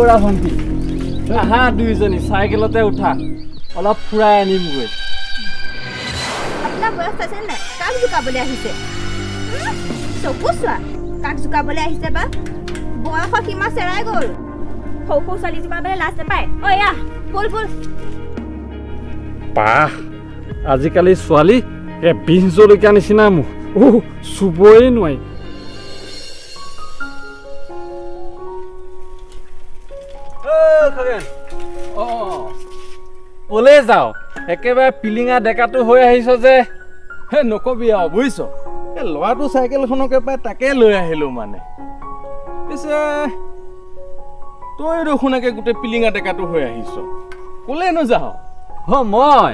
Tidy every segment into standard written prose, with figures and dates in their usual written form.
ল'ৰা ভণ্টি, আহা দুইজনী চাইকেলতে উঠা, অলপ ফুৰাই আনিমগৈ। আপোনাৰ বয়স চাইছে নাই? কাক জোকাবলৈ আহিছে? চকু চোৱা, কাক জোকাবলৈ আহিছে বা? বয়সৰ সীমা চেৰাই গ'ল। সৰু সৰু ছোৱালী জোকাবলৈ লাজ নাপায়। ঐ আহ, ব'ল ব'ল। পাহ, আজিকালি ছোৱালী এই বিহ জলকীয়া নিচিনা মুখ, অ' চুবই নোৱাৰি। অঁ, ক'লে যাওঁ? একেবাৰে পিলিঙা ডেকাটো হৈ আহিছ যে। হে নকবি আৰু বুজিছ, এই ল'ৰাটো চাইকেলখনকে পাই তাকে লৈ আহিলোঁ মানে। পিছে তই দেখোন একে গোটেই পিলিঙা ডেকাটো হৈ আহিছ, ক'লেনো যাওঁ? অ' মই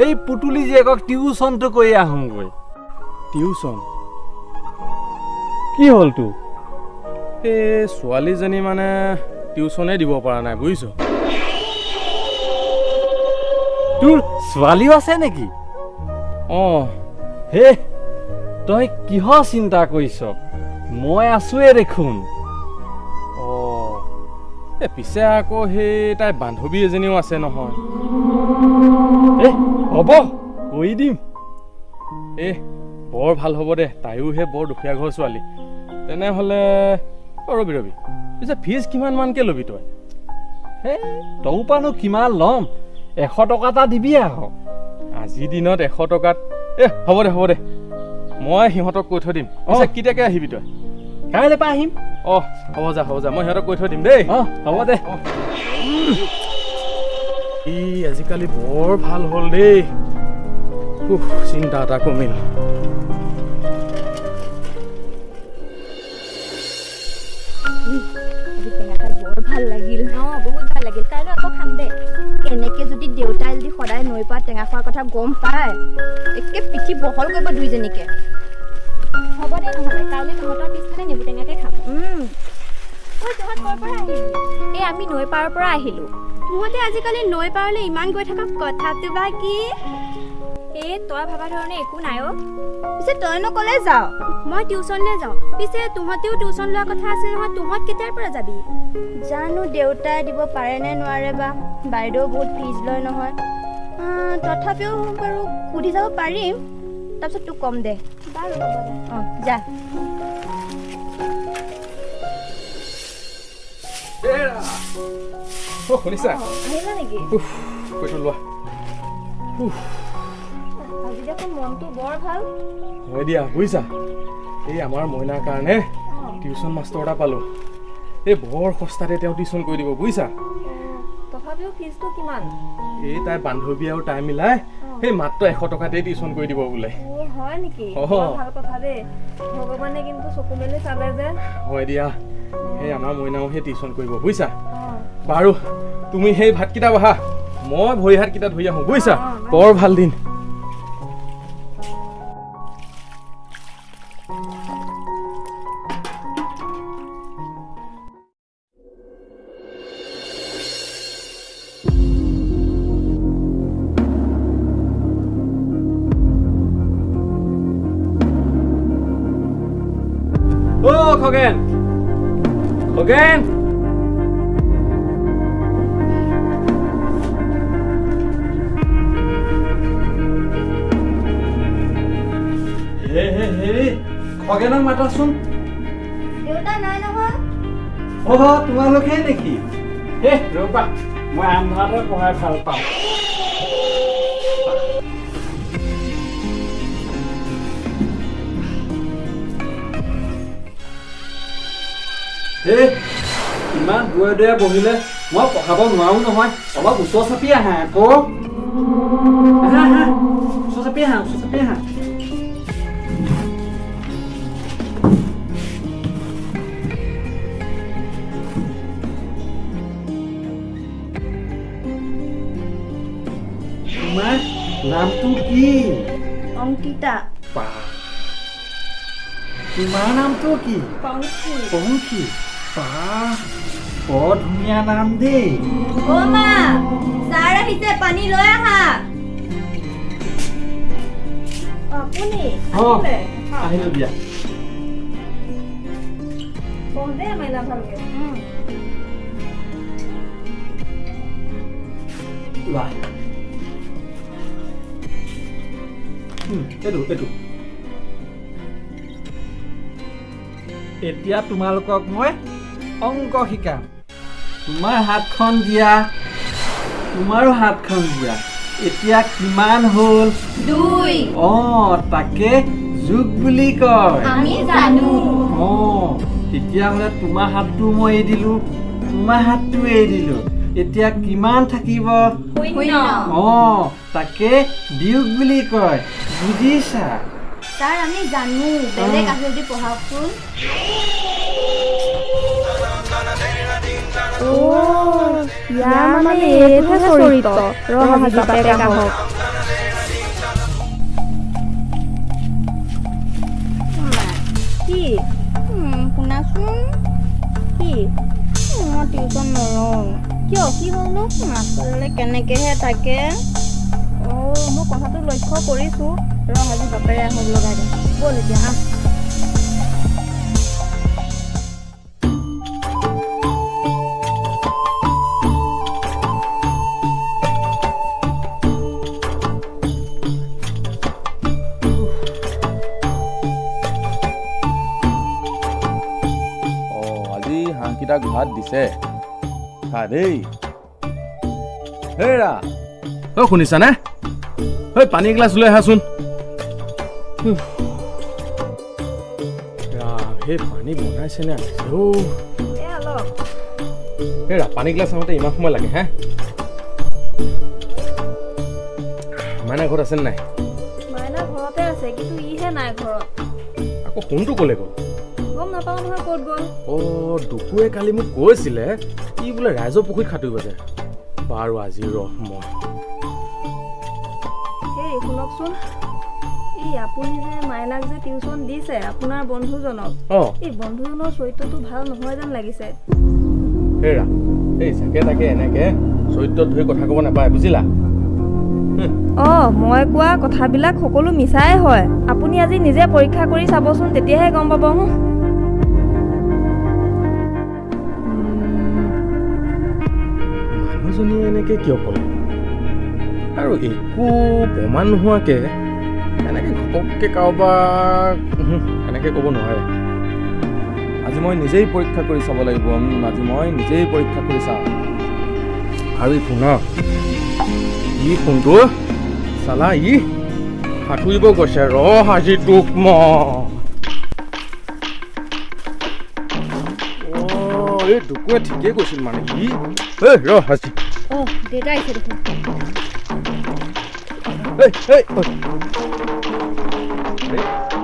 এই পুতুলি জীয়েকক টিউচনটো কৰি আহোঁগৈ। টিউচন? কি হ'ল তোৰ? এই ছোৱালীজনী মানে টিউচনে দিব পৰা নাই বুজিছ। তোৰ ছোৱালীও আছে নেকি? অঁ। হে, তই কিহৰ চিন্তা কৰিছ? মই আছোৱে দেখোন। অঁ, এই পিছে আকৌ সেই তাইৰ বান্ধৱী এজনীও আছে নহয়। এ হ'ব, কৰি দিম। এ বৰ ভাল হ'ব দে, তাইও সেই বৰ দুখীয়া ঘৰৰ ছোৱালী। তেনেহ'লে অ ৰবি ৰবি, পিছে ফিজ কিমান মানকৈ ল'বি তই? হে, তও পানো কিমান ল'ম, 100 টকা এটা দিবি আকৌ। আজিৰ দিনত 100 টকাত? এ হ'ব দে হ'ব দে, মই সিহঁতক কৈ থৈ দিম। পিছে কেতিয়াকৈ আহিবি তই? কাইলৈ পৰা আহিম। অঁ হ'ব যা হ'ব যা, মই সিহঁতক কৈ থৈ দিম দেই। অঁ হ'ব দে। এই আজিকালি বৰ ভাল হ'ল দেই, চিন্তা এটা কমিল। আজি টেঙা খাই বৰ ভাল লাগিল। অঁ বহুত ভাল লাগিল, কাইলৈ আকৌ খাম দে। এনেকে যদি দেউতাই যদি সদায় নৈ পাৰত টেঙা খোৱাৰ কথা গম পায়, একে পিঠি বহল কৰিব দুইজনীকে। হ'ব দে নহ'লে, কাইলৈ তহঁতৰ পিছফালে নেমু টেঙাকে খাম। ঐ তহঁত ক'ৰ পৰা আহিলি? এই আমি নৈ পাৰৰ পৰা আহিলোঁ। তহঁতে আজিকালি নৈ পাৰলৈ ইমান গৈ থকা কথাটো বা কি? এই তই ভবা ধৰণে একো নাই অ'। পিছে তইনো ক'লে যাৱ? মই টিউচনলৈ যাওঁ। পিছে তহঁতেও টিউচন লোৱাৰ কথা আছিল নহয়, তহঁত কেতিয়াৰ পৰা যাবি? জানো দেউতাই দিব পাৰে নে নোৱাৰে বা, বাইদেউ বহুত ফিজ লয় নহয়। তথাপিও বাৰু সুধি যাব পাৰিম, তাৰপিছত তোক ক'ম দে। বাৰু হ'ব দে। অঁ যা। অ শুনিছা? আহিলা নেকি? কৈতো লোৱা। আজি দেখোন মনটো বৰ ভাল। হয় দিয়া বুজিছা, এই আমাৰ মইনাৰ কাৰণে টিউচন মাষ্টৰ এটা পালোঁ। এই বৰ সস্তাতে তেওঁ টিউচন কৰি দিব বুজিছা। তথাপিও ফিজটো কিমান? এই তাই বান্ধৱী আৰু তাই মিলাই সেই মাত্ৰ 100 টকাতেই টিউচন কৰি দিব বোলে। অ হয় নেকি? অ। বৰ ভাল কথা দেই, ভগৱানে কিন্তু চকু মেলি চালে যে। হয় দিয়া, সেই আমাৰ মইনাও সেই টিউচন কৰিব বুজিছা। বাৰু তুমি সেই ভাতকেইটা বহা, মই ভৰি হাতকেইটা ধুই আহোঁ বুজিছা। বৰ ভাল দিন। অ' খগেন, খগেন, হে হে হেৰি, খগেনক মাতাচোন। দেউতা নাই নহয়। অ' তোমালোকহে নেকি? হে ৰ'বা, মই আন্ধাৰতে পঢ়াই ভাল পাওঁ। হে, ইমান দূৰে দূৰে বহিলে মই পঢ়াব নোৱাৰো নহয়, অলপ ওচৰ চাপি আহা আকৌ। আহা আহা, ওচৰ চাপি আহা, ওচৰ চাপি আহা। তোমাৰ নামটো কি? অংকিতা। তোমাৰ নামটো কি? পংখী। পংখী, বাহ বৰ ধুনীয়া নাম দেই। অ মা, ছাৰ আহিছে, পানী লৈ আহা। আপুনি অ আহিলো দিয়া। পঢ় দেই মাইনা ভালকে। লোৱা। এইটো এইটো। এতিয়া তোমালোকক মই অংক শিকাম। তোমাৰ হাতখন দিয়া, তোমাৰো হাতখন দিয়া। এতিয়া কিমান হ'ল? 2। অঁ, তাকে যোগ বুলি কয়। আমি জানো। অঁ, তেতিয়াহ'লে তোমাৰ হাতটো মই এৰি দিলোঁ, তোমাৰ হাতটো এৰি দিলোঁ। এতিয়া কিমান থাকিব? 0। অঁ, তাকে বিয়োগ বুলি কয়। বুজিছা? ছাৰ আমি জানো, বেলেগ আছে যদি পঢ়াওকচোন। ইয়াৰ মানে এইটোহে চৰিত্ৰ। ৰহ আজি বাপেক আহক। কি শুনাচোন। কি? মই টিউচন নলওঁ। কিয়, কি হ'লনো? মাষ্টৰলৈ কেনেকেহে থাকে। অঁ, মই কথাটো লক্ষ্য কৰিছোঁ। ৰহ আজি বাপেৰে আহক, লগাই দে। ব'ল এতিয়া আহ। অঁ, আজি হাঁহকেইটাক ভাত দিছে, খা দেই। হেৰা, ঐ শুনিছানে? ঐ পানী এগিলাচ লৈ আহাচোন। সেই পানী বনাইছেনে আনিছে অ'? হেৰা, পানী গিলাচ আহোঁতে ইমান সময় লাগে হে? মাইনা ঘৰত আছেনে নাই? মাইনা ঘৰতে আছে, কিন্তু ইহে নাই ঘৰত। আকৌ ফোনটো ক'লে গ'ল? গম নাপাওঁ নহয় ক'ত গ'ল। অঁ, দুপুৰে কালি মোক কৈছিলে ই বোলে ৰাইজৰ পুখুৰীত সাঁতুৰিব যায়। বাৰু আজি ৰহ মই। হেই শুনকচোন, এই আপুনি যে মাইনাক যে টিউচন দিছে আপোনাৰ বন্ধুজনক, অঁ, এই বন্ধুজনৰ চৰিত্ৰটো ভাল নহয় যেন লাগিছে। হেৰা, এই যাকে তাকে এনেকে চৰিত্ৰত ধৰি কথা ক'ব নাপায়, বুজিলা? অঁ, মই কোৱা কথাবিলাক সকলো মিছাই হয়। আপুনি আজি নিজে পৰীক্ষা কৰি চাবচোন, তেতিয়াহে গম পাব। মানুহজনীয়ে এনেকে কিয় ক'লে? আৰু একো প্ৰমাণ নোহোৱাকে এনেকে ঘপককে কাৰোবাক এনেকে ক'ব নোৱাৰে। আজি মই নিজেই পৰীক্ষা কৰি চাব লাগিব। আজি মই নিজেই পৰীক্ষা কৰি চাম। আৰু এই ফোন, ই ফোনটো চালা ই সাঁতুৰিব গৈছে। ৰহ আজি তোক মই। অঁ, এই দুকুৱে ঠিকেই কৈছিল মানে ই। ঐ ৰহ আজি। অঁ, দেউতা আহিছে দেখোন।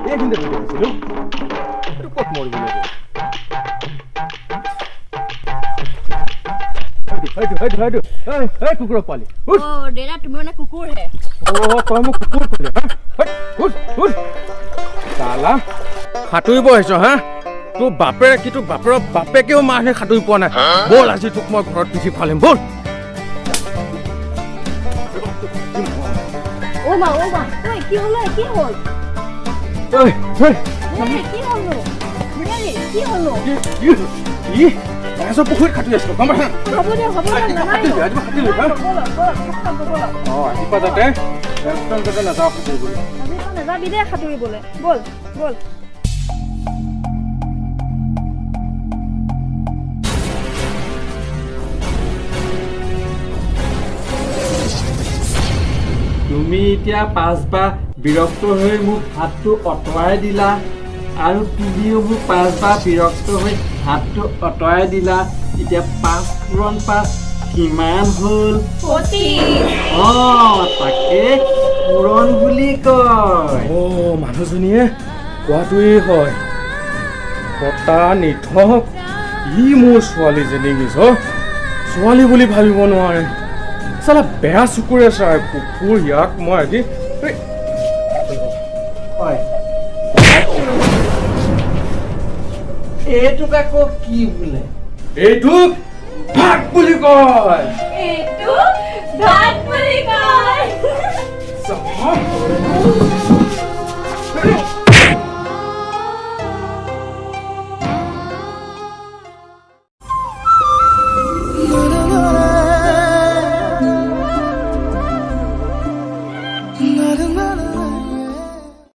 এইখিনিতে বহি দেখিছিলোঁ, এইটো ক'ত মৰিবলৈ গ'ল? সেইটো সেইটো সেইটো, এই কুকুৰৰ পোৱালি। অঁ দেউতা, তুমি মানে কুকুৰহে? অঁ, তই মোক কুকুৰ কৰিলি হা? উঠ উঠ, চালা সাঁতুৰিব আহিছ হা? তোৰ বাপেৰে কি তোৰ বাপেৰৰ বাপেকেও মাহে সাঁতুৰি পোৱা নাই। ব'ল আজি তোক মই ঘৰত পিঠি খুৱালিম, ব'ল। অ' মা, অ' মা, ঐ কি হ'ল? ঐ কি হ'ল? ঐ ঐ, কি হ'লনো? কি হ'লনো? ই ৰাইজৰ পুখুৰীত সাঁতুৰি আছিলো, গম পাইছা? হ'ব দিয়ক, হ'ব দিয়ক, নামাৰিব। অঁ, আজিৰ পৰা যাতে একদম যাতে নাযাওঁ সাঁতুৰিবলৈ। আজিৰ পৰা নাযাবি দেই সাঁতুৰিবলৈ। ব'ল ব'ল। তুমি এতিয়া পাঁচবাৰ বিৰক্ত হৈ মোক হাতটো আঁতৰাই দিলা, আৰু তুমিও মোক পাঁচবাৰ বিৰক্ত হৈ হাতটো আঁতৰাই দিলা। এতিয়া 5 পূৰণ 5 কিমান হ'ল? 25। অঁ, তাকে পূৰণ বুলি কয়। অঁ, মানুহজনীয়ে কোৱাটোৱেই হয়। কটা নিঠক, ই মোৰ ছোৱালীজনীক নিজৰ ছোৱালী বুলি ভাবিব নোৱাৰে। চালা বেয়া চকুৰে চাই কুকুৰ, ইয়াক মই আজি। হয়, এইটোক আকৌ কি বোলে? এইটোক ভাত বুলি কয়। এইটো ভাত বুলি কয়। চাবা।